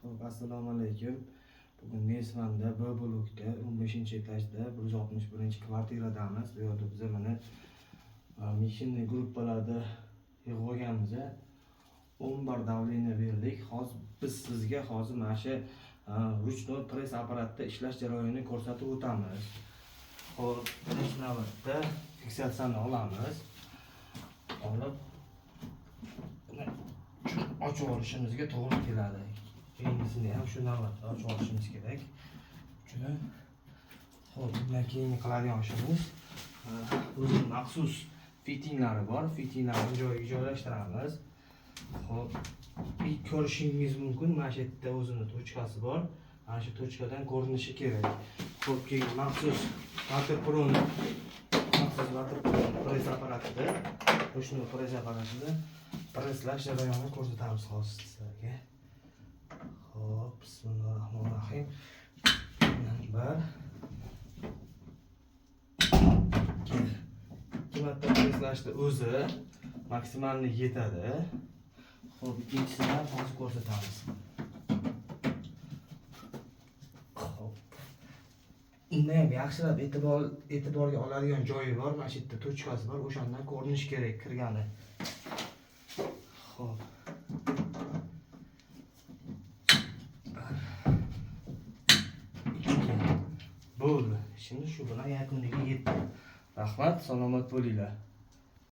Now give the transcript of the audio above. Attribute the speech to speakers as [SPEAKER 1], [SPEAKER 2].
[SPEAKER 1] Xo'p, assalomu alaykum. Bugun Nesvanda B blokda 15-etajda 161-kvartiradamiz. Bu yerda biz mana mashinniy gruppalarda yig'ib olganmiz. 10 bar давление berdik. Hozir biz sizga hozir mana shu ручной press apparatda ishlash jarayonini ko'rsatib o'tamiz. Xo'p, birinchi navbatda fiksatsiyani olamiz. Olib buni ochib olishimizga to'g'ri keladi. Keyingisini ham shu navbatda ochib olishimiz kerak. Shuni, xo'p, bundan keyingi qiladigan ishimiz, o'zini maxsus fitinglari bor. Fitinglarni joyiga joylashtiramiz. Xo'p, ko'rishingiz mumkin, mana shu yerda o'zini tochkasi bor. Mana shu tochkadan ko'rinishi kerak. Xo'p, keyin maxsus Waterproni press apparatida, ручной press apparatida presslash jarayonini ko'rsatamiz hozir sizlarga. Xo'p, bismillahirrohmanirrohim. Bir, ikki. Ikki marta presslashni o'zi maksimalni yetadi. Xo'p, ikkinchisini ham hozir ko'rsatamiz. Xo'p. Unda ham yaxshilab e'tiborga oladigan joyi bor. Mana shu yerda tochkasi bor, o'shandan ko'rinishi kerak kirgani. Xo'p. Bir, ikki. Bo'ldi. Ishimiz shu bilan yakuniga yetdi. Rahmat, salomat bo'linglar.